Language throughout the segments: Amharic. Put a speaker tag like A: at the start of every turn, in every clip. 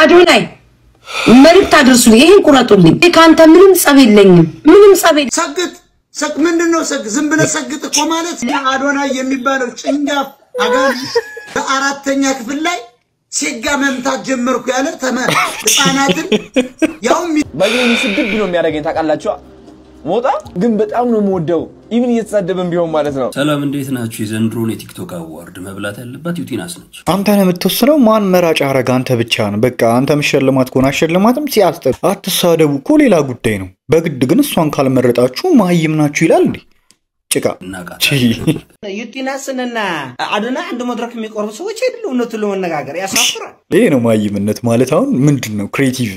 A: አዶናይ መልእክት አድርሱልኝ፣ ይሄን ቁረጡልኝ። ከአንተ ምንም ጸብ የለኝም፣ ምንም ጸብ።
B: ሰግጥ ሰግ ምንድን ነው? ሰግ ዝም ብለህ ሰግጥ እኮ ማለት አዶናይ የሚባለው ጭንጋፍ አጋንንት በአራተኛ ክፍል ላይ ሴጋ መምታት ጀመርኩ ያለ ተመ ህፃናትን ያውም
C: ባይሆን ስድብ ነው የሚያደርገኝ ታውቃላችሁ። ሞጣ ግን በጣም ነው የምወደው፣ even እየተሳደበን ቢሆን ማለት ነው።
D: ሰላም፣ እንዴት ናችሁ? የዘንድሮን የቲክቶክ award መብላት ያለባት ዩቲናስ ነች።
E: አንተ ነህ የምትወስነው። ማን መራጭ አረግ? አንተ ብቻ ነው። በቃ አንተ ምሸልማት ከሆነ አሸልማትም። ሲያስጠ አትሳደቡ እኮ ሌላ ጉዳይ ነው። በግድ ግን እሷን ካልመረጣችሁ መሀይም ናችሁ ይላል እንዴ? ጭቃ።
D: እናውቃታለን።
F: ዩቲናስንና አዶናይ አንድ መድረክ የሚቆርቡ ሰዎች አይደሉ። እውነቱን ለመነጋገር ያሳፍራል።
E: ይሄ ነው መሀይምነት ማለት። አሁን ምንድን ነው creative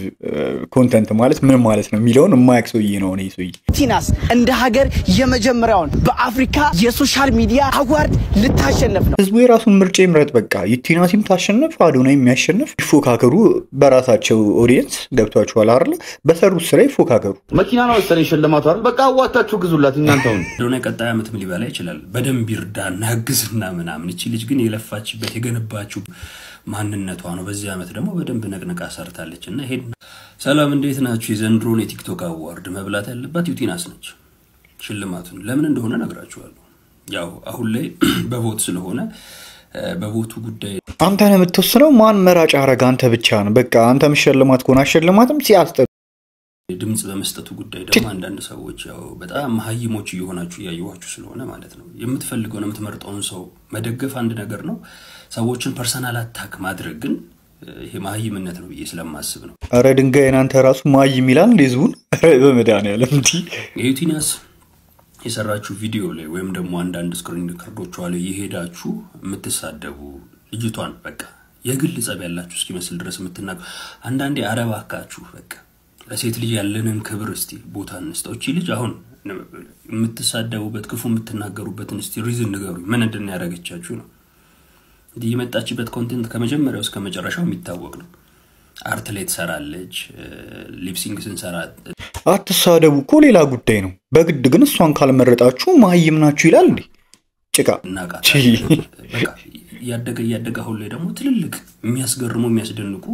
E: content ማለት ምን ማለት ነው የሚለውን የማያውቅ ሰውዬ ነው ይሄ ሰውዬ።
G: ዩቲናስ እንደ ሀገር የመጀመሪያውን በአፍሪካ የ social media award ልታሸንፍ ነው።
E: ህዝቡ የራሱን ምርጫ ይምረጥ። በቃ ዩቲናሲም ታሸንፍ፣ አዶናይ የሚያሸንፍ ይፎካከሩ። በራሳቸው audience ገብቷችኋል አይደለ? በሰሩት ስራ ይፎካከሩ።
H: መኪና ነው መሰለኝ ሽልማቱ አይደል? በቃ አዋጣችሁ ግዙላት እናንተ አሁን።
D: አዶናይ ቀጣይ ዓመትም ሊበላ ይችላል። በደንብ ይርዳና ያግዝና ምናምን። እቺ ልጅ ግን የለፋችበት የገነባችው ማንነቷ ነው። በዚህ ዓመት ደግሞ በደንብ ነቅነቃ ሰርታለች እና ይሄን። ሰላም፣ እንዴት ናችሁ? የዘንድሮን የቲክቶክ award መብላት ያለባት ዩቲናስ ነች። ሽልማቱን ለምን እንደሆነ ነግራችኋለሁ። ያው አሁን ላይ በ vote ስለሆነ በ vote ኡ ጉዳይ
E: አንተ ነህ የምትወስነው። ማን መራጭ አረግ? አንተ ብቻ ነው። በቃ አንተ ምሸልማት ከሆነ አሸልማትም። ሲያስጠ
D: ድምፅ በመስጠቱ ጉዳይ ደግሞ አንዳንድ ሰዎች ያው በጣም መሀይሞች እየሆናችሁ እያየኋችሁ ስለሆነ ማለት ነው። የምትፈልገውን የምትመርጠውን ሰው መደገፍ አንድ ነገር ነው። ሰዎችን personal attack ማድረግ ግን ይሄ መሀይምነት ነው ብዬ ስለማስብ ነው።
E: አረ ድንጋይን አንተ ራሱ መሀይም ይላል እንደ ህዝቡን። ኧረ በመድኃኒዓለም እንዲህ።
D: የዩቲናስ የሰራችሁ ቪዲዮ ላይ ወይም ደግሞ አንዳንድ screen record ኦቿ ላይ የሄዳችሁ የምትሳደቡ፣ ልጅቷን በቃ የግል ጸብ ያላችሁ እስኪመስል ድረስ የምትናገሩ አንዳንዴ አረ እባካችሁ በቃ ለሴት ልጅ ያለንን ክብር እስቲ ቦታ እንስጠው። እቺ ልጅ አሁን የምትሳደቡበት ክፉ የምትናገሩበትን እስቲ reason ንገሩኝ። ምን እንድን ያደረገቻችሁ ነው? እንዲህ የመጣችበት content ከመጀመሪያው እስከ መጨረሻው የሚታወቅ ነው። Art ላይ ትሰራለች፣ lip sync ስንሰራ
E: አትሳደቡ እኮ ሌላ ጉዳይ ነው። በግድ ግን እሷን ካልመረጣችሁ መሀይም ናችሁ ይላል እንዴ? ጭቃ።
D: እናውቃታለን። በቃ እያደገ እያደገ አሁን ላይ ደግሞ ትልልቅ የሚያስገርሙ የሚያስደንቁ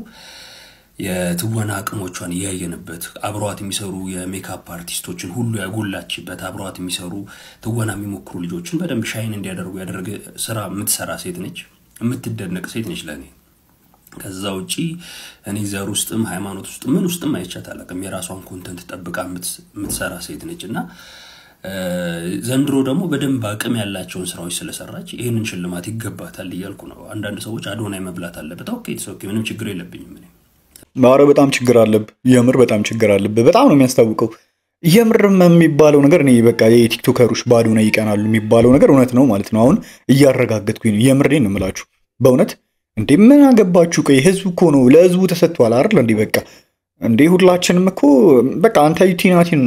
D: የትወና አቅሞቿን እያየንበት፣ አብረዋት የሚሰሩ የሜካፕ አርቲስቶችን ሁሉ ያጎላችበት፣ አብረዋት የሚሰሩ ትወና የሚሞክሩ ልጆችን በደንብ shine እንዲያደርጉ ያደረገ ስራ የምትሰራ ሴት ነች። የምትደነቅ ሴት ነች ለእኔ። ከዛ ውጪ እኔ ዘር ውስጥም ሃይማኖት ውስጥ ምን ውስጥም አይቻት አላውቅም። የራሷን content ጠብቃ የምትሰራ ሴት ነች እና ዘንድሮ ደግሞ በደንብ አቅም ያላቸውን ስራዎች ስለሰራች ይህንን ሽልማት ይገባታል እያልኩ ነው። አንዳንድ ሰዎች አዶናይ መብላት አለበት። Okay, it's okay፣ ምንም ችግር የለብኝም እኔ።
E: ኧረ በጣም ችግር አለብህ። የምር በጣም ችግር አለብህ። በጣም ነው የሚያስታውቀው። የምርም የሚባለው ነገር እኔ በቃ የቲክቶከሮች በአዶናይ ይቀናሉ የሚባለው ነገር እውነት ነው ማለት ነው። አሁን እያረጋገጥኩኝ ነው። የምሬን ነው የምላችሁ። በእውነት እንዴ ምን አገባችሁ? ቆይ ህዝቡ እኮ ነው፣ ለህዝቡ ተሰጥቷል አይደል? እንዴ በቃ እንዴ ሁላችንም እኮ በቃ አንተ ዩቲናቲን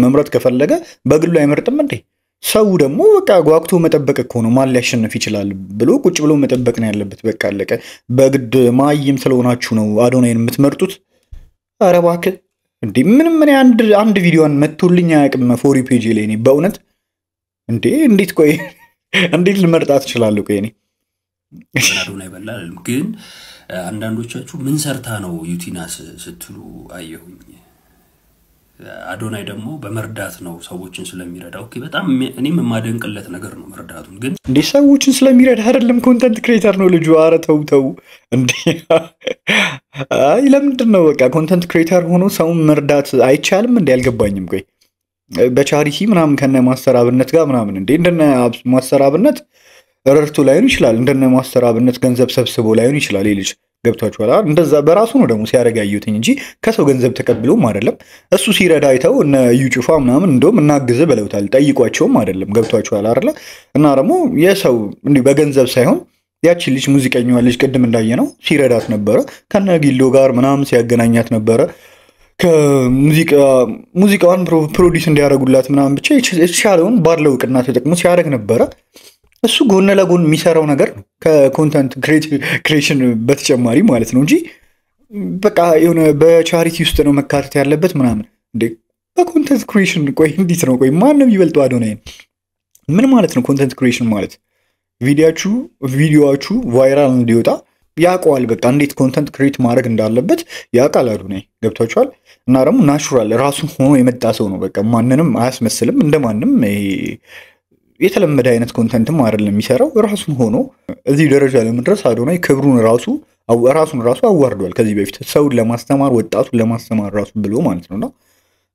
E: መምረጥ ከፈለገ በግሉ አይመርጥም እንዴ? ሰው ደግሞ በቃ ጓጉቶ መጠበቅ እኮ ነው። ማን ሊያሸንፍ ይችላል ብሎ ቁጭ ብሎ መጠበቅ ነው ያለበት። በቃ አለቀ። በግድ ማይም ስለሆናችሁ ነው አዶናይን የምትመርጡት። ኧረ እባክህ እንዴ ምንም እኔ አንድ ቪዲዮን መቶልኝ አያውቅም for you page ላይ። እኔ በእውነት እንዴ እንዴት ቆይ እንዴት ልመርጣት እችላለሁ? ቆይ እኔ
D: አዶናይ በላ አልልም። ግን አንዳንዶቻችሁ ምን ሰርታ ነው ዩቲናስ ስትሉ አየሁኝ። አዶናይ ደግሞ በመርዳት ነው፣ ሰዎችን ስለሚረዳ። Okay፣ በጣም እኔም የማደንቅለት ነገር ነው መርዳቱን። ግን
E: እንዴ ሰዎችን ስለሚረዳ አይደለም፣ content creator ነው ልጁ። ኧረ ተው ተው እንዴ! አይ ለምንድን ነው በቃ content creator ሆኖ ሰውን መርዳት አይቻልም እንዴ? አልገባኝም። ቆይ በ charity ምናምን ከነ ማስተር አብነት ጋር ምናምን እንዴ እንደነ ማስተር አብነት ረድቶ ላይሆን ይችላል። እንደነ ማስተር አብነት ገንዘብ ሰብስቦ ላይሆን ይችላል። ይህ ልጅ ገብቷችኋል አይደል? እንደዛ በራሱ ነው ደግሞ ሲያደርግ ያየሁትኝ እንጂ ከሰው ገንዘብ ተቀብሎም አይደለም። እሱ ሲረዳ አይተው እነ እዩ ጩፋ ምናምን እንደውም እናግዝ ብለውታል። ጠይቋቸውም አይደለም። ገብቷችኋል አይደለ? እና ደግሞ የሰው እንዲህ በገንዘብ ሳይሆን ያቺ ልጅ ሙዚቀኛዋ ልጅ ቅድም እንዳየነው ሲረዳት ነበረ። ከነ ጊሎ ጋር ምናምን ሲያገናኛት ነበረ። ከሙዚቃ ሙዚቃዋን produce እንዲያደርጉላት ምናምን ብቻ የተሻለውን ባለው እውቅና ተጠቅሞ ሲያደርግ ነበረ። እሱ ጎን ለጎን የሚሰራው ነገር ነው ከ content creation በተጨማሪ ማለት ነው እንጂ በቃ የሆነ በ charity ውስጥ ነው መካተት ያለበት ምናምን እንዴ በ content creation ቆይ እንዴት ነው? ቆይ ማን ነው የሚበልጠው አዶናይን? ምን ማለት ነው content creation ማለት? ቪዲዮአችሁ viral እንዲወጣ ያውቀዋል። በቃ እንዴት content create ማድረግ እንዳለበት ያውቃል አዶናይ። ገብቷችኋል? እና ደግሞ natural ራሱን ሆኖ የመጣ ሰው ነው። በቃ ማንንም አያስመስልም። እንደማንም የተለመደ አይነት content ም አይደለም የሚሰራው። ራሱን ሆኖ እዚህ ደረጃ ለመድረስ አዶናይ ክብሩን ራሱ ራሱን ራሱ አዋርዷል። ከዚህ በፊት ሰውን ለማስተማር፣ ወጣቱን ለማስተማር ራሱ ብሎ ማለት ነውና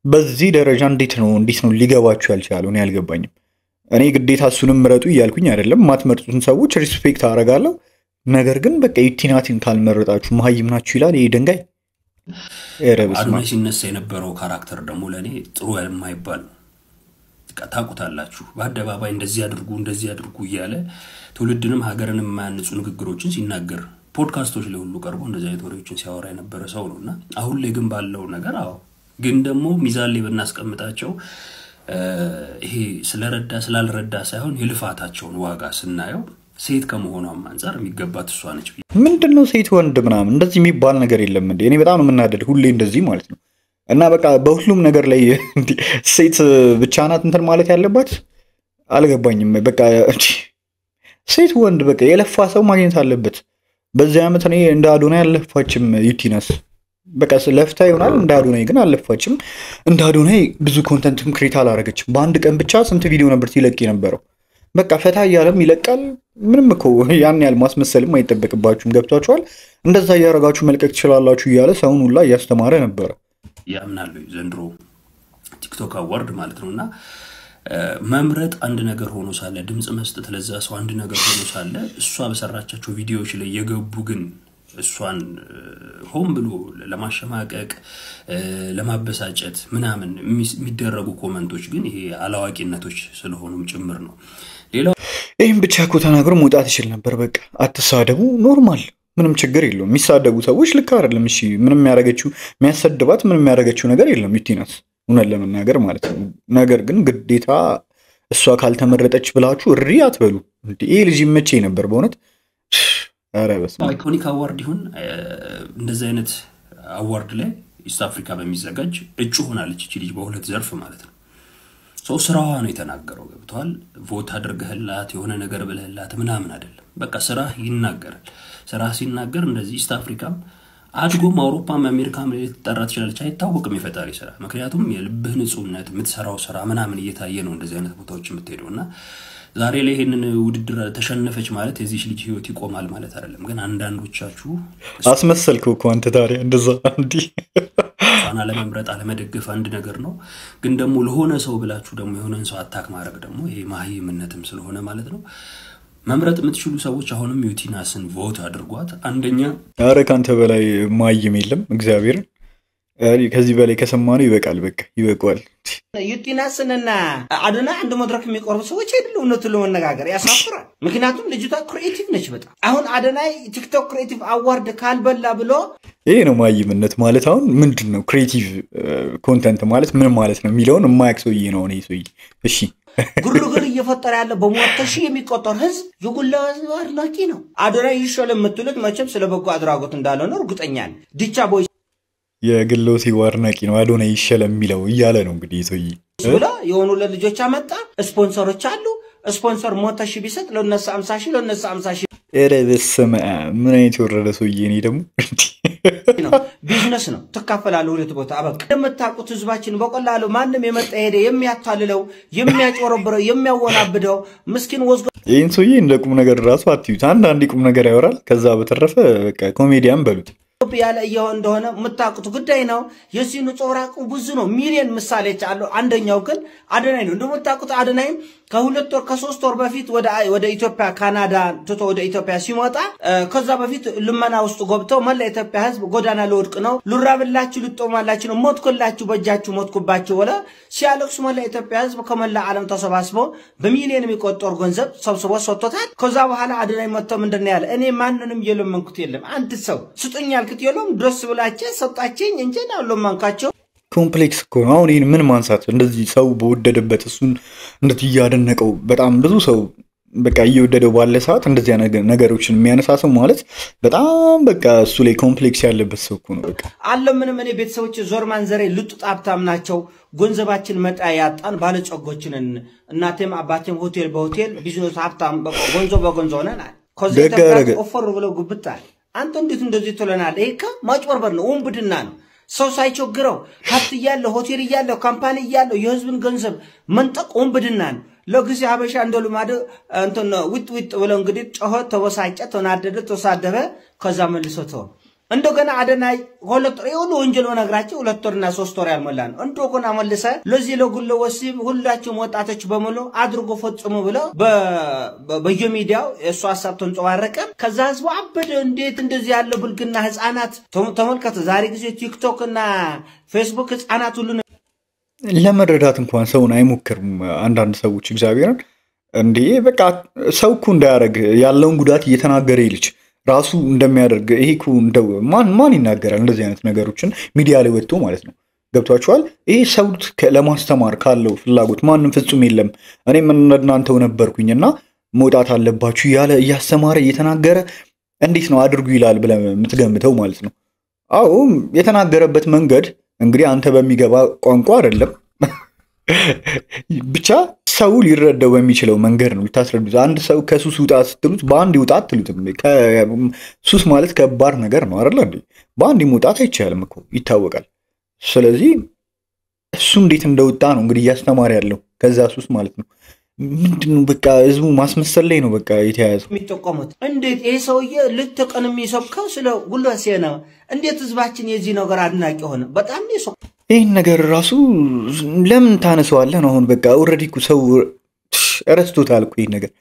E: በዚህ ደረጃ እንዴት ነው ሊገባችሁ ያልቻለው? እኔ አልገባኝም። እኔ ግዴታ እሱንም ምረጡ እያልኩኝ አይደለም። የማትመርጡትን ሰዎች respect አደርጋለሁ። ነገር ግን በቃ ዩቲናስን ካልመረጣችሁ መሀይም ናችሁ ይላል ይሄ ድንጋይ። ኧረ በስመ አብ።
D: አዶናይ ሲነሳ የነበረው character ደግሞ ለእኔ ጥሩ የማይባል ነው። በቃ ታውቁታላችሁ። በአደባባይ እንደዚህ አድርጉ፣ እንደዚህ አድርጉ እያለ ትውልድንም ሀገርንም የማያንጹ ንግግሮችን ሲናገር፣ ፖድካስቶች ላይ ሁሉ ቀርቦ እንደዚህ አይነት ወሬዎችን ሲያወራ የነበረ ሰው ነው። እና አሁን ላይ ግን ባለው ነገር፣ አዎ፣ ግን ደግሞ ሚዛን ላይ ብናስቀምጣቸው ይሄ ስለረዳ ስላልረዳ ሳይሆን የልፋታቸውን ዋጋ ስናየው ሴት ከመሆኗም አንጻር የሚገባት እሷ ነች።
E: ምንድን ነው ሴት ወንድ ምናምን እንደዚህ የሚባል ነገር የለም እንዴ? እኔ በጣም ነው የምናደድ ሁሌ እንደዚህ ማለት ነው። እና በቃ በሁሉም ነገር ላይ ሴት ብቻ ናት እንትን ማለት ያለባት አልገባኝም። በቃ ሴት ወንድ በቃ የለፋ ሰው ማግኘት አለበት። በዚህ ዓመት እኔ እንደ አዶናይ አልለፋችም ዩቲናስ። በቃ ለፍታ ይሆናል፣ እንደ አዶናይ ግን አልለፋችም። እንደ አዶናይ ብዙ content ም create አላረገችም። በአንድ ቀን ብቻ ስንት ቪዲዮ ነበር ሲለቅ የነበረው? በቃ ፈታ እያለም ይለቃል። ምንም እኮ ያን ያህል ማስመሰልም አይጠበቅባችሁም። ገብቷችኋል? እንደዛ እያደረጋችሁ መልቀቅ ትችላላችሁ እያለ ሰውን ሁላ እያስተማረ ነበረ።
D: ያምናሉ ዘንድሮ ቲክቶክ award ማለት ነው። እና መምረጥ አንድ ነገር ሆኖ ሳለ፣ ድምፅ መስጠት ለዛ ሰው አንድ ነገር ሆኖ ሳለ፣ እሷ በሰራቻቸው ቪዲዮዎች ላይ የገቡ ግን እሷን ሆን ብሎ ለማሸማቀቅ፣ ለማበሳጨት ምናምን የሚደረጉ comment ኦች ግን ይሄ አላዋቂነቶች ስለሆኑም ጭምር ነው። ሌላው
E: ይህም ብቻ እኮ ተናግሮ መውጣት ይችል ነበር። በቃ አትሳደቡ፣ normal፣ ምንም ችግር የለውም። የሚሳደቡ ሰዎች ልክ አይደለም። እሺ ምንም ያደረገችው የሚያሰድባት ምንም ያደረገችው ነገር የለም ዩቲናስ፣ እውነት ለመናገር ማለት ነው። ነገር ግን ግዴታ እሷ ካልተመረጠች ብላችሁ እሪ አትበሉ። ይህ ልጅ ይመቸኝ ነበር በእውነት። ኧረ በስመ አብ።
D: Iconic award ይሁን እንደዚህ አይነት award ላይ East Africa በሚዘጋጅ እጩ ሆናለች እቺ ልጅ በሁለት ዘርፍ ማለት ነው። ሰው ስራዋ ነው የተናገረው። ገብተዋል። Vote አድርገህላት የሆነ ነገር ብለህላት ምናምን አይደለም። በቃ ስራ ይናገራል። ስራ ሲናገር እንደዚህ East Africa ም አድጎም አውሮፓም አሜሪካም ላይ ልትጠራ ትችላለች። አይታወቅም የፈጣሪ ስራ። ምክንያቱም የልብህ ንጹህነት፣ የምትሰራው ስራ ምናምን እየታየ ነው እንደዚህ አይነት ቦታዎች የምትሄደው። እና ዛሬ ላይ ይሄንን ውድድር ተሸነፈች ማለት የዚች ልጅ ህይወት ይቆማል ማለት አይደለም። ግን አንዳንዶቻችሁ
E: አስመሰልከው እኮ አንተ ታዲያ እንደዛ እንዲህ።
D: እሷን አለመምረጥ፣ አለመደገፍ አንድ ነገር ነው። ግን ደግሞ ለሆነ ሰው ብላችሁ ደግሞ የሆነን ሰው attack ማድረግ ደግሞ ይሄ ማህይምነትም ስለሆነ ማለት ነው። መምረጥ የምትችሉ ሰዎች አሁንም ዩቲናስን vote አድርጓት። አንደኛ
E: ኧረ ከአንተ በላይ ማይም የለም። እግዚአብሔርን ከዚህ በላይ ከሰማነው ይበቃል። በቃ ይበቃዋል።
F: ዩቲናስንና አዶናይ አንድ መድረክ የሚቆርቡ ሰዎች አይደሉም። እውነቱን ለመነጋገር ያሳፍራል። ምክንያቱም ልጅቷ creative ነች በጣም። አሁን አዶናይ ቲክቶክ creative award ካልበላ ብሎ
E: ይሄ ነው ማይምነት ማለት። አሁን ምንድን ነው creative content ማለት ምን ማለት ነው የሚለውን የማያውቅ ሰውዬ ነው ይሄ ሰውዬ። እሺ።
F: ግርግር እየፈጠረ ያለ በመቶ ሺህ የሚቆጠር ህዝብ የጉላ ህዝብ አድናቂ ነው። አዶናይ ይሸለም የምትሉት መቼም ስለ በጎ አድራጎት እንዳልሆነ እርግጠኛ ነኝ። ዲቻ ቦይ
E: የግሎሴ አድናቂ ነው አዶናይ ይሸለም የሚለው እያለ ነው እንግዲህ ሰውዬ።
F: ብሎ የሆኑ ሁለት ልጆች አመጣ። ስፖንሰሮች አሉ። ስፖንሰር 100,000 ቢሰጥ ለነሱ 50,000፣ ለነሱ 50,000
E: ኧረ በስመ አብ፣ ምን አይነት የወረደ ሰውዬ እኔ ደግሞ
F: ነው። ቢዝነስ ነው። ትካፈላለህ ሁለት ቦታ በቃ። እንደምታውቁት ህዝባችን በቀላሉ ማንም የመጣ ሄደ የሚያታልለው፣ የሚያጭበረብረው፣ የሚያወናብደው ምስኪን ወዝጎ
E: ይህን ሰውዬ እንደ ቁም ነገር ራሱ አትዩት። አንዳንድ ቁም ነገር ያወራል። ከዛ በተረፈ በቃ ኮሜዲያን በሉት።
F: ያለ እየሆነ እንደሆነ የምታውቁት ጉዳይ ነው። የዚህ ነጸብራቁ ብዙ ነው። ሚሊዮን ምሳሌዎች አሉ። አንደኛው ግን አዶናይ ነው። እንደምታውቁት አዶናይም ከ2 ወር ከ3 ወር በፊት ወደ ኢትዮጵያ ካናዳ ትቶ ወደ ኢትዮጵያ ሲመጣ ከዛ በፊት ልመና ውስጥ ገብቶ መላ ኢትዮጵያ ህዝብ ጎዳና ልወድቅ ነው፣ ልራብላችሁ፣ ልጦማላችሁ ነው፣ ሞትኩላችሁ፣ በእጃችሁ ሞትኩባችሁ ብለ ሲያለቅሱ መላ ኢትዮጵያ ህዝብ ከመላ ዓለም ተሰባስቦ በሚሊዮን የሚቆጠሩ ገንዘብ ሰብስቦ ሰጥቶታል። ከዛ በኋላ አዶናይ መጥቶ ምንድን ነው ያለ? እኔ ማንንም የለመንኩት የለም፣ አንድ ሰው ስጡኝ ያልኩት የለም፣ ደስ ብላችሁ ሰጣችኝ እንጂ አልለመንኳቸው።
E: Complex እኮ ነው። አሁን ይህን ምን ማንሳት፣ እንደዚህ ሰው በወደደበት፣ እሱን እንደዚህ እያደነቀው፣ በጣም ብዙ ሰው በቃ እየወደደው ባለ ሰዓት እንደዚህ ነገሮችን የሚያነሳ ሰው ማለት በጣም በቃ እሱ ላይ complex ያለበት ሰው እኮ ነው። በቃ
F: አለ ምንም እኔ ቤተሰቦች ዞር ማንዘሬ ልጡጥ ሀብታም ናቸው። ገንዘባችን መጣ ያጣን ባለጸጎችንን እናቴም አባቴም ሆቴል በሆቴል ቢዝነስ ሀብታም በቃ ገንዘብ በገንዘብ ሆነናል። ከዚህ
E: ደግ
F: ኢትዮጵያ
E: አደረገ።
F: ቆፈር ብለው ጉብታል። አንተ እንዴት እንደዚህ ትለናለህ? ይሄ እኮ ማጭበርበር ነው፣ ውንብድና ነው። ሰው ሳይቸግረው ሀብት እያለው፣ ሆቴል እያለው፣ company እያለው የህዝብን ገንዘብ መንጠቅ ውንብድና ነው። ለጊዜ ሀበሻ እንደ ልማድ እንትን ዊጥ ዊጥ ብሎ እንግዲህ ጮኸ፣ ተበሳጨ፣ ተናደደ፣ ተሳደበ። ከዛ መልሶ ተወ። እንደገና አዶናይ 2 ወር የሁሉ ወንጀል በነግራቸው 2 ወርና 3 ወር ያልሞላ ነው። እንደገና መልሰ ለዚህ ለጉለ ወሲብ ሁላችሁም ወጣቶች በሙሉ አድርጎ ፈጽሙ ብለው በየሚዲያው የእሱ ሀሳብ ተንጸባረቀ። ከዛ ህዝቡ አበደ። እንዴት እንደዚህ ያለ ብልግና! ህፃናት ተመልከቱ። ዛሬ ጊዜ ቲክቶክ እና ፌስቡክ ህፃናት ሁሉ
E: ለመረዳት እንኳን ሰውን አይሞክርም። አንዳንድ ሰዎች እግዚአብሔርን እንዴ በቃ ሰው እኮ እንዳያደርግ ያለውን ጉዳት እየተናገረ ይልች ራሱ እንደሚያደርግ ይሄ እኮ እንደው ማን ይናገራል እንደዚህ አይነት ነገሮችን ሚዲያ ላይ ወጥቶ ማለት ነው። ገብቷችኋል? ይሄ ሰው ለማስተማር ካለው ፍላጎት ማንም ፍጹም የለም። እኔም እንደናንተው ነበርኩኝና መውጣት አለባችሁ እያለ እያስተማረ እየተናገረ እንዴት ነው አድርጉ ይላል ብለህ የምትገምተው ማለት ነው። አዎ የተናገረበት መንገድ እንግዲህ አንተ በሚገባ ቋንቋ አይደለም፣ ብቻ ሰው ሊረዳው በሚችለው መንገድ ነው ልታስረዱት። አንድ ሰው ከሱስ ውጣ ስትሉት በአንድ ይውጣ አትሉትም። ሱስ ማለት ከባድ ነገር ነው አይደለ እንዴ? በአንድ መውጣት አይቻልም እኮ ይታወቃል። ስለዚህ እሱ እንዴት እንደወጣ ነው እንግዲህ እያስተማረ ያለው ከዛ ሱስ ማለት ነው። ምንድነው በቃ ህዝቡ ማስመሰል ላይ ነው በቃ የተያያዘው።
F: የሚጠቀሙት እንዴት ይሄ ሰውዬ ልት ቀን የሚሰብከው ስለ ጉልበሴ ነው። እንዴት ህዝባችን የዚህ ነገር አድናቂ ሆነ? በጣም ነው።
E: ይህን ነገር ራሱ ለምን ታነሰዋለህ ነው አሁን። በቃ already እኮ ሰው ረስቶታል እኮ ይህን ነገር።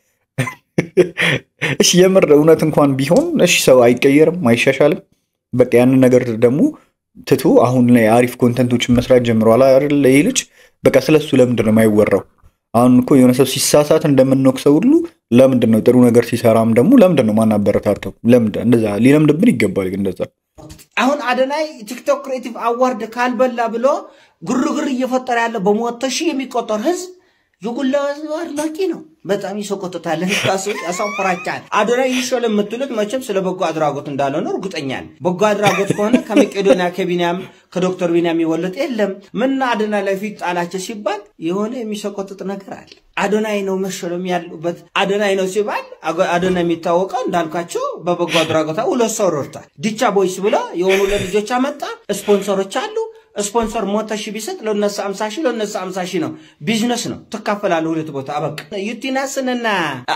E: እሺ የምር እውነት እንኳን ቢሆን እሺ ሰው አይቀየርም አይሻሻልም። በቃ ያንን ነገር ደግሞ ትቶ አሁን ላይ አሪፍ content ኦችን መስራት ጀምሯል አይደል ይሄ ልጅ። በቃ ስለሱ ለምንድን ነው የማይወራው? አሁን እኮ የሆነ ሰው ሲሳሳት እንደምንወቅሰው ሁሉ ለምንድን ነው ጥሩ ነገር ሲሰራም ደግሞ ለምንድን ነው ማናበረታተው? ለምንድን እንደዛ ሊለምድብን ይገባል። ግን እንደዛ
F: አሁን አዶናይ ቲክቶክ creative award ካልበላ ብሎ ግርግር እየፈጠረ ያለ በ100,000 የሚቆጠር ህዝብ የጉላ ህዝብ አድናቂ ነው። በጣም ይሰቆጥታል፣ ያሳፍራቻል። አዶናይ ይሾል የምትሉት መቼም ስለ በጎ አድራጎት እንዳልሆነ እርግጠኛ ነኝ። በጎ አድራጎት ከሆነ ከመቄዶንያ ከቢንያም ከዶክተር ቢንያም የሚወለጥ የለም። ምን አዶናይ ላይ ፊት ጣላቸው ሲባል የሆነ የሚሰቆጥጥ ነገር አለ። አዶናይ ነው መሸለም ያሉበት አዶናይ ነው ሲባል አዶናይ የሚታወቀው እንዳልኳቸው በበጎ አድራጎት 2 ሰው ረድቷል። ዲቻ ቦይስ ብሎ የሆኑ ለልጆች አመጣ። ስፖንሰሮች አሉ። ስፖንሰር 100,000 ቢሰጥ ለነሱ 50,000 ለነሱ 50,000 ነው። ቢዝነስ ነው። ትካፈላለህ ሁለት ቦታ አበቃ። ዩቲናስንና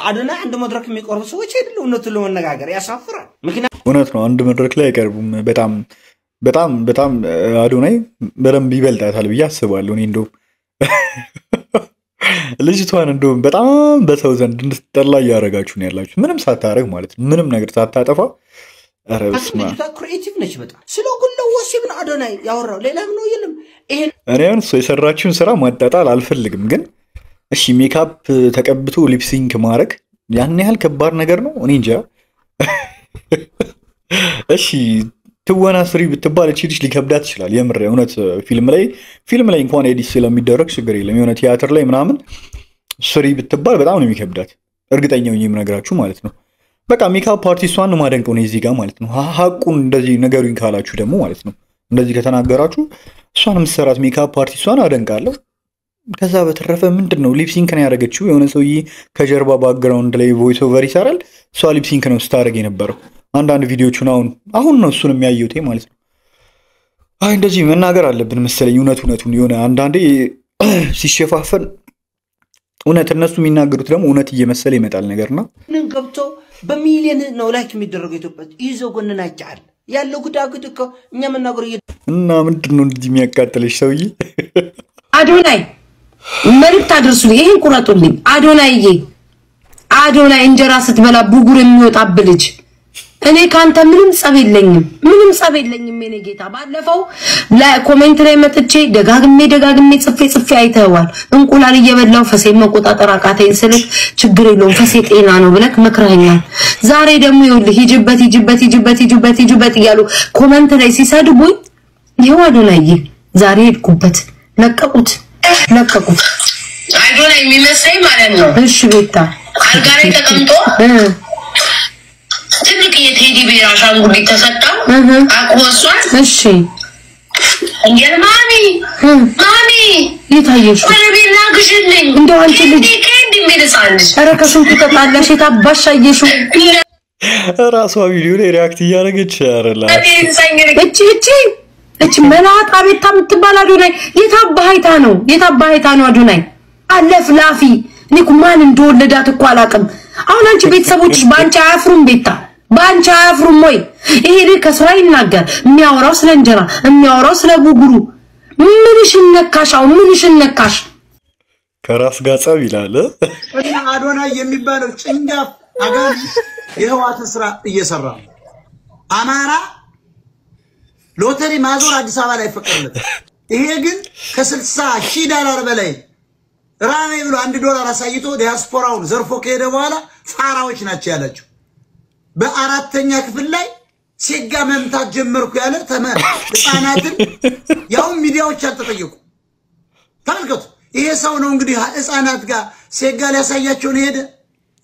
F: አዶናይ አንድ መድረክ የሚቆርቡ ሰዎች አይደሉም። እውነቱን ለመነጋገር ያሳፍራል። ምክንያቱም
E: እውነት ነው አንድ መድረክ ላይ አይቀርቡም። በጣም በጣም በጣም አዶናይ በደንብ ይበልጣታል ብዬ አስባለሁ። እኔ እንደውም ልጅቷን እንደውም በጣም በሰው ዘንድ እንድትጠላ እያደረጋችሁ ነው ያላችሁ። ምንም ሳታረግ ማለት ነው፣ ምንም ነገር ሳታጠፋ። ኧረ በስመ አብ።
F: ልጅቷ creative ነች በጣም። ስለ ጉለ ወሲብ ነው አዶናይ ያወራው፣ ሌላ ምን የለም። ይሄን
E: እኔ አሁን እሷ የሰራችውን ስራ ማጣጣል አልፈልግም፣ ግን እሺ ሜካፕ ተቀብቶ lip sync ማድረግ ያን ያህል ከባድ ነገር ነው? እኔ እንጃ። እሺ ትወና ስሪ ብትባል እቺ ልጅ ሊከብዳት ይችላል። የምር እውነት ፊልም ላይ እንኳን edit ስለሚደረግ ችግር የለም። የሆነ ቲያትር ላይ ምናምን ስሪ ብትባል በጣም ነው የሚከብዳት፣ እርግጠኛ ሆኜ የምነግራችሁ ማለት ነው። በቃ ሜካፕ አርቲስቷን ነው ማደንቀው ነው እዚህ ጋር ማለት ነው። ሀቁን እንደዚህ ነገሩኝ ካላችሁ ደግሞ ማለት ነው እንደዚህ ከተናገራችሁ እሷን የምትሰራት ሜካፕ አርቲስቷን አደንቃለሁ። ከዛ በተረፈ ምንድን ነው lip sync ነው ያደረገችው። የሆነ ሰውዬ ከጀርባ background ላይ voice over ይሰራል። እሷ lip sync ነው ስታደርግ የነበረው። አንዳንድ ቪዲዮቹን አሁን ነው እሱን የሚያየሁት ማለት ነው። አይ እንደዚህ መናገር አለብን መሰለኝ እውነት እውነቱን የሆነ አንዳንዴ ሲሸፋፈን እውነት እነሱ የሚናገሩት ደግሞ እውነት እየመሰለ ይመጣል ነገርና
F: ምን ገብቶ በሚሊዮን ነው like የሚደረገው ኢትዮጵያ ይዘው ጎንናቸዋል ያለው ጉዳጉድ እኮ እኛ መናገሩ
E: እና ምንድን ነው እንደዚህ የሚያቃጥልሽ ሰውዬ?
A: አዶናይ መልእክት አድርሱልኝ፣ ይሄን ቁረጡልኝ። አዶናይዬ አዶናይ እንጀራ ስትበላ ብጉር የሚወጣብህ ልጅ፣ እኔ ካንተ ምንም ጸብ የለኝም፣ ምንም ጸብ የለኝም የኔ ጌታ። ባለፈው comment ላይ መጥቼ ደጋግሜ ደጋግሜ ጽፌ ጽፌ አይተኸዋል። እንቁላል እየበላው ፈሴ መቆጣጠር አቃተኝ ስልህ ችግር የለውም ፈሴ ጤና ነው ብለህ መክረኸኛል። ዛሬ ደግሞ ይኸውልህ ሂጅበት ሂጅበት ሂጅበት ሂጅበት ሂጅበት እያሉ comment ላይ ሲሰድቡኝ ይኸው አዶናይዬ ዛሬ ሄድኩበት። ለቀቁት ለቀቁት።
I: አዶናይ የሚመስለኝ ማለት ነው።
A: እሺ ቤታ
I: አልጋ ላይ ተቀምጦ ትልቅ የ teddy bear አሻንጉሊት ተሰጠው አቅፎ እሷን።
A: እሺ
I: እንዴት mommy mommy
A: የታየሽ
I: ወረቤላ ግዢልኝ
A: እንደው አንቺ ልጅ
I: candy candy የሚል ህፃን ልጅ
A: ኧረ ከስንቱ ተጣላሽ? የታባሽ አየሽው?
E: ራሷ ቪዲዮ ላይ react እያደረገች ያረላ።
A: እቺ እቺ እቺ መላጣ ቤታ የምትባል አዶናይ የታባ አይታ ነው? የታባ አይታ ነው አዶናይ? አለፍላፊ። እኔ እኮ ማን እንደወለዳት እኮ አላውቅም። አሁን አንቺ ቤተሰቦችሽ በአንቺ አያፍሩም? ቤታ በአንቺ አያፍሩም ወይ? ይሄ ልጅ ከሰው አይናገር፣ የሚያወራው ስለ እንጀራ፣ የሚያወራው ስለ ቡጉሩ። ምንሽን ነካሽ? አሁን ምንሽን ነካሽ?
E: ከራስ ጋር ጸብ ይላል።
B: እና አዶናይ የሚባለው ጭንጋፍ አጋንንት የህዋትን ስራ እየሰራ ነው። አማራ ሎተሪ ማዞር አዲስ አበባ ላይ ፈቀደለት። ይሄ ግን ከ60,000 ዶላር በላይ ራሜ ብሎ 1 ዶላር አሳይቶ ዲያስፖራውን ዘርፎ ከሄደ በኋላ ፋራዎች ናቸው ያላቸው። በአራተኛ ክፍል ላይ ሴጋ መምታት ጀመርኩ ያለ ህፃናትን ያውም ሚዲያዎች አልተጠየቁ። ተመልከቱ። ይሄ ሰው ነው እንግዲህ ህፃናት ጋር ሴጋ ሊያሳያቸውን ሄደ።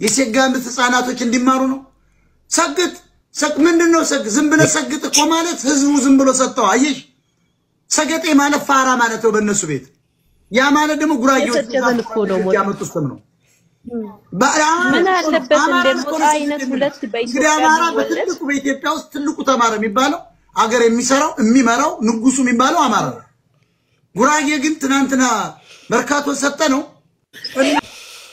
B: የሴጋ ምት ህፃናቶች እንዲማሩ ነው። ሰግጥ ምንድን ነው? ዝም ብለህ ሰግጥ እኮ ማለት ህዝቡ ዝም ብሎ ሰጠው። አየሽ፣ ሰገጤ ማለት ፋራ ማለት ነው በእነሱ ቤት። ያ ማለት ደግሞ ጉራጌዎች ያመጡት ስም ነው።
J: ምን አለበት እንደ ሞጣ አይነት ሁለት
B: እንግዲህ
J: በኢትዮጵያ
B: አማራ
J: ቢወለድ?
B: በትልቁ በኢትዮጵያ ውስጥ ትልቁ ተማረ የሚባለው፣ አገር የሚሰራው የሚመራው ንጉሱ የሚባለው አማራ ነው። ጉራጌ ግን ትናንትና መርካቶ ሰጠ ነው።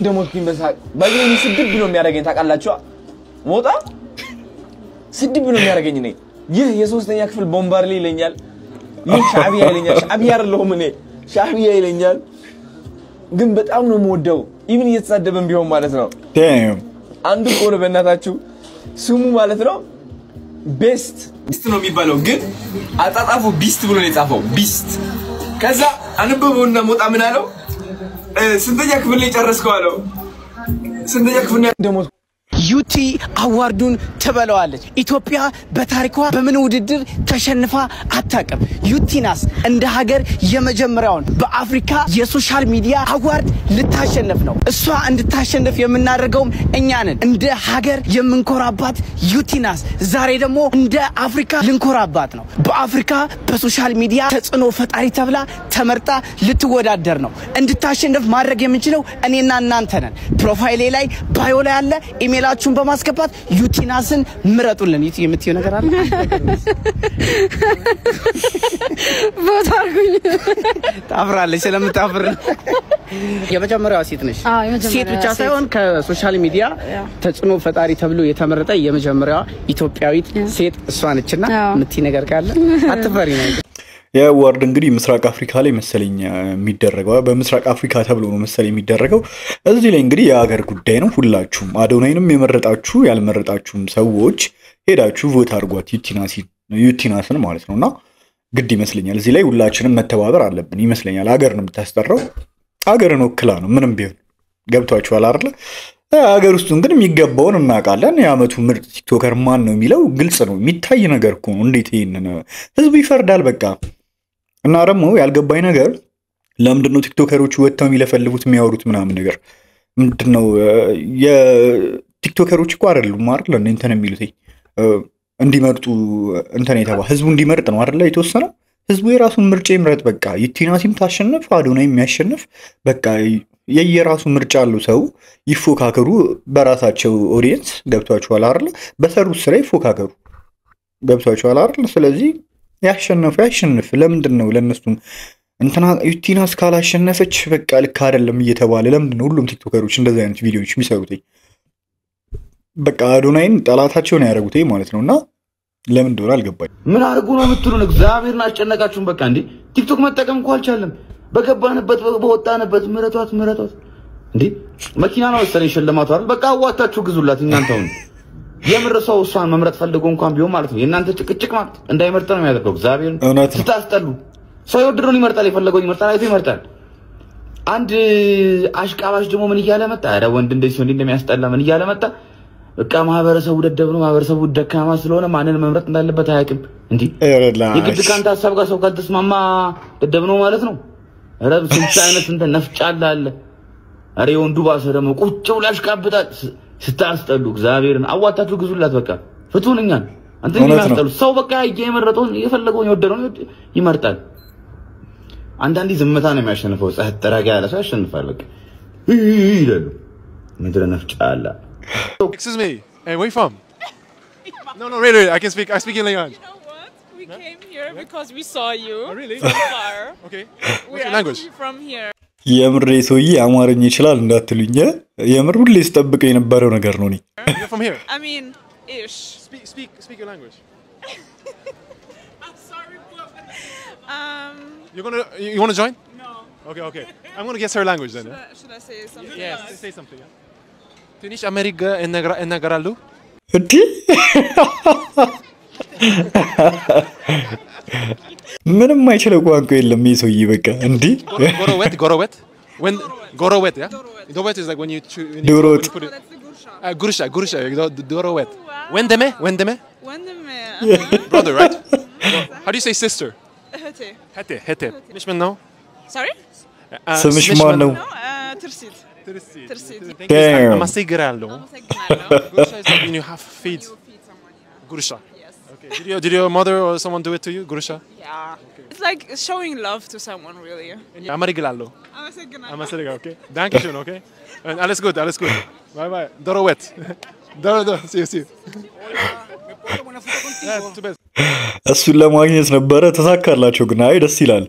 C: ደሞትኩኝ በሳቅ። ባይዘ ስድብ ነው የሚያደርገኝ ታውቃላችሁ። ሞጣ ስድብ ነው የሚያደርገኝ። እኔ ይህ የሶስተኛ ክፍል ቦምባርሌ ይለኛል። ይህ ሻዕቢያ ይለኛል። ሻዕቢያ አይደለሁም እኔ፣ ሻዕቢያ ይለኛል። ግን በጣም ነው የምወደው፣ even እየተሳደበን ቢሆን ማለት ነው። አንዱ እኮ ነው በእናታችሁ ስሙ ማለት ነው ቤስት beast ነው የሚባለው፣ ግን አጣጣፉ beast ብሎ ነው የጻፈው፣ beast። ከዛ አንብበውና ሞጣ ምን አለው? ስንተኛ ክፍል ላይ ጨረስከው አለው። ስንተኛ ክፍል ነው ደግሞ?
G: ዩቲ award ኡን ትበለዋለች። ኢትዮጵያ በታሪኳ በምን ውድድር ተሸንፋ አታውቅም። ዩቲናስ እንደ ሀገር የመጀመሪያውን በአፍሪካ የ social media award ልታሸንፍ ነው። እሷ እንድታሸንፍ የምናደርገውም እኛ ነን። እንደ ሀገር የምንኮራባት ዩቲናስ ዛሬ ደግሞ እንደ አፍሪካ ልንኮራባት ነው። በአፍሪካ በ social media ተጽዕኖ ፈጣሪ ተብላ ተመርጣ ልትወዳደር ነው። እንድታሸንፍ ማድረግ የምንችለው እኔና እናንተ ነን። Profile ኤ ላይ bio ላይ አለ። ኢሜይላችሁን በማስገባት ዩቲናስን ምረጡልን። ዩቲ የምትይው ነገር አለ?
A: ቦታ አድርጉኝ።
G: ታፍራለች። ስለምታፍር ነው። የመጀመሪያዋ ሴት ነሽ።
A: አዎ፣ የመጀመሪያዋ
G: ሴት ብቻ
A: ሴት።
G: ሳይሆን ከ social media ተጽዕኖ ፈጣሪ ተብሎ የተመረጠ የመጀመሪያዋ ኢትዮጵያዊት ሴት እሷ ነችና የምትይ ነገር ካለ አትፈሪ ነው።
E: የ award እንግዲህ ምስራቅ አፍሪካ ላይ መሰለኝ የሚደረገው፣ በምስራቅ አፍሪካ ተብሎ ነው መሰለኝ የሚደረገው። እዚህ ላይ እንግዲህ የሀገር ጉዳይ ነው። ሁላችሁም አዶናይንም የመረጣችሁ ያልመረጣችሁም ሰዎች ሄዳችሁ vote አድርጓት ዩቲናስን ማለት ነው። እና ግድ ይመስለኛል እዚህ ላይ ሁላችንም መተባበር አለብን ይመስለኛል። ሀገር ነው የምታስጠራው፣ ሀገርን ወክላ ነው ምንም ቢሆን፣ ገብቷችኋል አይደለ? ሀገር ውስጡን ግን የሚገባውን እናውቃለን። የአመቱ ምርጥ TikToker ማን ነው የሚለው ግልጽ ነው፣ የሚታይ ነገር እኮ ነው። እንዴት ይሄንን ህዝቡ ይፈርዳል? በቃ እና ደግሞ ያልገባኝ ነገር ለምንድን ነው TikToker ኦቹ ወጥተው የሚለፈልፉት፣ የሚያወሩት ምናምን ነገር ምንድን ነው? የ TikToker ኦች እኮ አይደሉም አይደል እንትን የሚሉት፣ እንዲመርጡ እንትን የተባ ህዝቡ እንዲመርጥ ነው አይደለ የተወሰነው። ህዝቡ የራሱን ምርጫ ይምረጥ። በቃ ዩቲናሲም ታሸንፍ፣ አዶናይ የሚያሸንፍ፣ በቃ የየራሱ ምርጫ አለው ሰው። ይፎካከሩ በራሳቸው audience፣ ገብቷችኋል አይደለ? በሰሩት ስራ ይፎካከሩ፣ ገብቷችኋል አይደል? ስለዚህ ያሸነፈ ያሸንፍ። ለምንድን ነው ለእነሱም እንትና ዩቲናስ ካላሸነፈች በቃ ልክ አይደለም እየተባለ ለምንድን ነው ሁሉም TikToker ኦች እንደዚህ አይነት ቪዲዮዎች የሚሰሩት? በቃ አዶናይን ጠላታቸውን ያደረጉት ማለት ነው። እና ለምን እንደሆነ አልገባኝ።
H: ምን አድርጉ ነው የምትሉን? እግዚአብሔርን አስጨነቃችሁን። በቃ እንዴ ቲክቶክ መጠቀም እኮ አልቻለም። በገባንበት በወጣንበት ምረጧት ምረጧት። እንዴ መኪና ነው መሰለኝ ሽልማቱ አይደል? በቃ አዋጣችሁ ግዙላት እናንተ። አሁን የምር ሰው እሷን መምረጥ ፈልጎ እንኳን ቢሆን ማለት ነው የእናንተ ጭቅጭቅ ማለት እንዳይመርጥ ነው የሚያደርገው። እግዚአብሔርን ስታስጠሉ። ሰው የወደደውን ይመርጣል፣ የፈለገውን ይመርጣል፣ አይቶ ይመርጣል። አንድ አሽቃባሽ ደግሞ ምን እያለ መጣ? ኧረ ወንድ እንደዚህ ወንድ እንደሚያስጠላ ምን እያለ መጣ? በቃ ማህበረሰቡ ደደብ ነው፣ ማህበረሰቡ ደካማ ስለሆነ ማንን መምረጥ እንዳለበት አያውቅም። እንዲህ የግድ ከአንተ ሀሳብ ጋር ሰው ካልተስማማ ደደብ ነው ማለት ነው። ኧረ ስንት አይነት እንትን ነፍጫላ አለ። ኧረ የወንዱ ባሰ ደግሞ ቁጭ ብሎ ያሽቃብጣል። ስታስጠሉ። እግዚአብሔርን አዋጣችሁ ግዙላት። በቃ ፍቱን እኛን። አንተ የሚያስጠሉ ሰው በቃ የመረጠውን የፈለገውን የወደደውን ይመርጣል። አንዳንዴ ዝምታ ነው የሚያሸንፈው። ጸጥ ረጋ ያለ ሰው ያሸንፋል። በቃ ይላሉ። ምድረ ነፍጫላ።
K: Excuse me, hey, where you from? No, no, really, really. I can speak. I speak in language.
J: You know what? We came here because we saw you.
K: Oh, really?
J: From far.
K: Okay.
J: We're
K: What's your language?
J: actually from here.
E: የምር ሰውዬ አማርኛ ይችላል እንዳትሉኝ፣ የምር ሁሌ ስጠብቀው የነበረው ነገር ነው። እኔ
K: You're from here.
J: I mean, ish.
K: Speak, speak, speak your language.
J: I'm sorry, but
K: You're gonna, you wanna join?
J: No.
K: Okay, okay. I'm gonna guess her language then. Yeah?
J: Should I say something?
K: Yes. Say something. Yeah? ትንሽ አሜሪካ እናገራለሁ።
E: እንዲ ምንም አይችለው ቋንቋ የለም ይህ ሰውዬ በቃ እንዲህ
K: ጎረቤት ጎረቤት when ጎረቤት, yeah, ጎረቤት is like when you chew, when you,
E: ዶሮ
K: when
E: ወጥ።
K: you put it, ጉርሻ ጉርሻ ዶሮ ወጥ። ወንድሜ ወንድሜ
J: ወንድሜ።
K: Brother, right? How do you say sister?
J: እህቴ።
K: ሄቴ ሄቴ። ስምሽ ምን ነው?
J: Sorry?
E: ስምሽ ማን ነው?
J: No, ትርሲት። ትርሲት።
E: Damn.
K: አመሰግናለሁ። ጉርሻ is like when you have feed. ጉርሻ. Okay. Did your mother or someone do it to you? ጉርሻ?
J: Yeah. It's like showing love to someone, really.
K: አመሰግናለሁ።
J: አመሰግናለሁ።
K: አመሰግናለሁ። Okay. Dankeschön, okay? And alles gut, alles gut. Bye bye. ዶሮ ወጥ። ዶሮ ዶሮ። See you, see you. Yeah, too bad.
E: እሱን ለማግኘት ነበረ፣ ተሳካላቸው። ግን አይ ደስ ይላል።